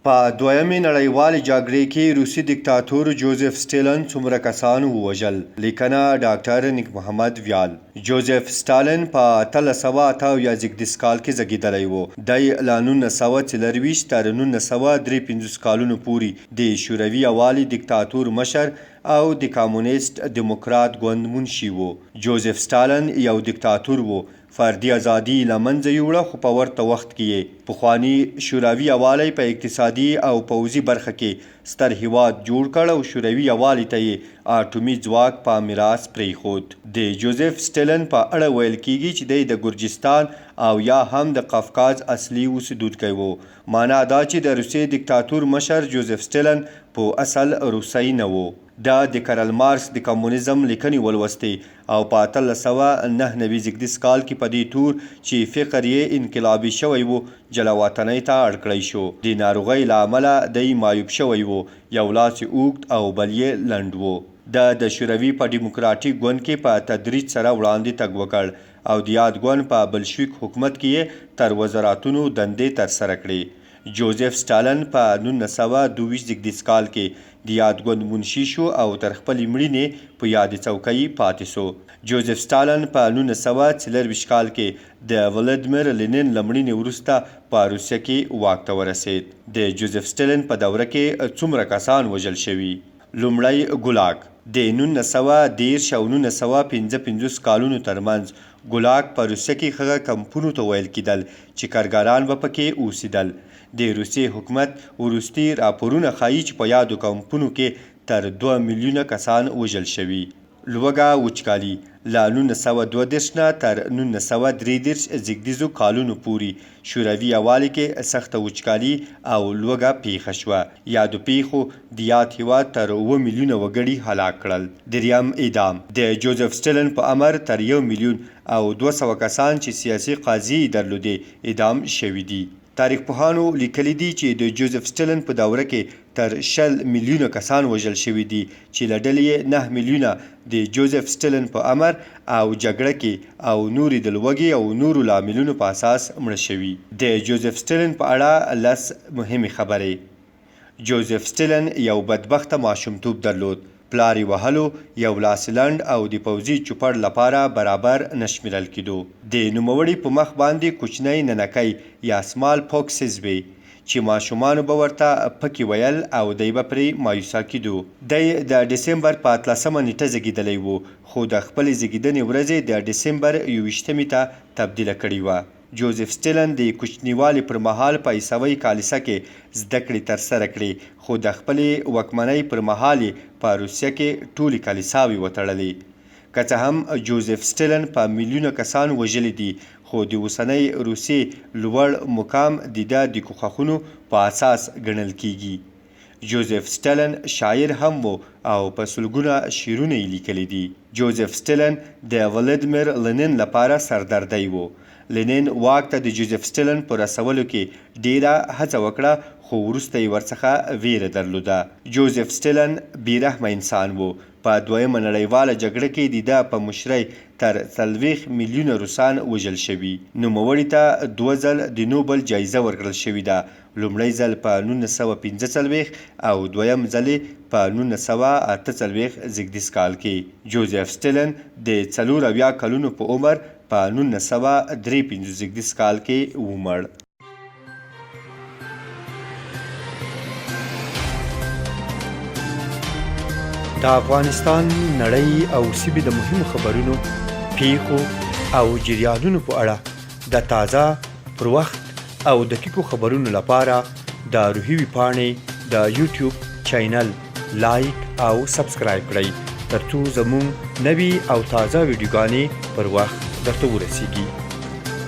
په دویمې نړیوالې جګړې کې روسي دیکتاتور جوزف سټیلن څومره کسان ووژل؟ لیکنه ډاکټر نیک محمد ویال. جوزف سټالن په 1878 زیږدیز کال کې زږیدلی و. دی له 1924 تر 1953 کالونو پورې د شوروي یووالي دیکتاتور مشر او د کمونیست دیموکرات ګوند منشي و. جوزف سټالن یو دیکتاتور و فردي ازادي یې له منځه یوړه خو په ورته وخت کې یې پخوانی شوروي یووالی په اقتصادي او پوځي برخه کې ستر هیواد جوړ کړ او شوروي یووالي ته یې اټومي ځواک په میراث پرېښود. د جوزف سټلن په اړه ویل کیږي چې دی د ګرجستان او یا هم د قفقاز اصلي اوسیدونکی و. مانا دا چې د روسیې دیکتاتور مشر جوزف سټلن په اصل روسی نه و. ده د کرل مارکس د کمونیزم لیکنې ولوستې او په 1899 زیږدیز کال کې په دې تور چې فکر یې انقلابي شوی و، جلاوطنۍ ته اړ کړی شو. د ناروغۍ له امله دی معیوب شوی و، یو لاس یې اوږد او بل یې لنډ و. ده د شوروي په ډیموکراټیک ګوند کې په تدریج سره وړاندې تګ وکړ او د یاد ګوند په بلشویک حکومت کې یې تر وزراتونو دندې ترسره کړې. جوزف سټالن په 1922 زیږدیز کال کې د یاد ګوند منشي شو او تر خپلې مړینې په یادې څوکۍ پاتې شو. جوزف سټالن په 1924 کال کې د ولادیمیر لینین له مړینې وروسته په روسیه کې واک ته ورسېد. د جوزف سټالن په دوره کې څومره کسان وژل شوي؟ لومړی ګولاګ. د 1930 او 1955 کالونو ترمنځ ګولاګ په روسیه کې هغه کمپونو ته ویل کیدل چې کارګران به پکې اوسیدل. د روسیې حکومت وروستي راپورونه ښايي چې په یادو کمپونو کې تر 2 میلیونه کسان وژل شوي. لوږه وچکالي له 1932 نه تر 1933 زیږدیزو کالونو پورې شوروي یووالي کې سخته وچکالي او لوږه پېښه شوه. یادو پېښو د یاد هېواد تر 7 میلیونه وګړي هلاک کړل. دریم اعدام. د جوزف سټلن په امر تر 1 میلیون او 200 کسان چې سیاسي قضیې یې درلودې اعدام شوي دي. تاریخپوهانو لیکلي دي چې د جوزف سټلن په دوره کې تر 20 میلیونه کسان وژل شوي دي چې له ډلې یې 9 میلیونه د جوزف سټلن په امر او جګړه کې او نورې د لوږې او نورو لاملونو په اساس مړه شوي. د جوزف سټلن په اړه لس مهمې خبرې. جوزف سټلن یو بدبخته ماشومتوب درلود. پلار یې وهلو، یو لاس یې لنډ او د پوځي چوپړ لپاره برابر نه شمېرل کېدو. د نوموړي په مخ باندې کوچنی ننکی یا سمال پوکسز وې چې ماشومانو به ورته پکې ویل او دی به پرې مایوسه کېدو. دی د ډسمبر په اتلسمه نېټه زېږېدلی و، خو د خپلې زېږېدنې ورځ یې د ډسمبر یوویشتمې ته تبدیله کړې وه. جوزف سټیلن د کوچنیوالي پر مهال په عیسوي کلیسا کې زده کړې ترسره کړې، خو د خپلې واکمنۍ پر مهال یې په روسیه کې ټولې کلیساوې وتړلې. که څه هم جوزف سټیلن په میلیونه کسان وژلي دي، خو د اوسنۍ روسیې لوړ مقام د ده د کوښښونو په اساس ګڼل کیږي. جوزف سټلن شاعر هم و او په سلګونه شعرونه یې لیکلي دي. جوزف سټلن د ولادیمیر لنین لپاره سردردی و. لنین واک ته د جوزف سټلن په رسولو کې ډېره هڅه وکړه خو وروسته یې ورڅخه وېره درلوده. جوزف سټلن بې رحمه انسان و. په دویمه نړیواله جګړه کې د ده په مشرۍ تر 40 میلیونه روسان وژل شوي. نوموړي ته دوه ځل د نوبل جایزه ورکړل شوې ده. لومړی ځل په 1945 او دویم ځل یې په 1948 زیږدیز کال کې. جوزف سټلن د 74 کلونو په عمر په 1953 زیږدیز کال کې ومړ. د افغانستان، نړۍ او سیمې د مهمو خبرونو، پیښو او جریانونو په اړه د تازه، پر وخت او دقیقو خبرونو لپاره د روهي ویبپاڼې د یوټیوب چینل لایک او سبسکرایب کړئ ترڅو زموږ نوي او تازه ویډیوګانې پر وخت درته ورسیږي.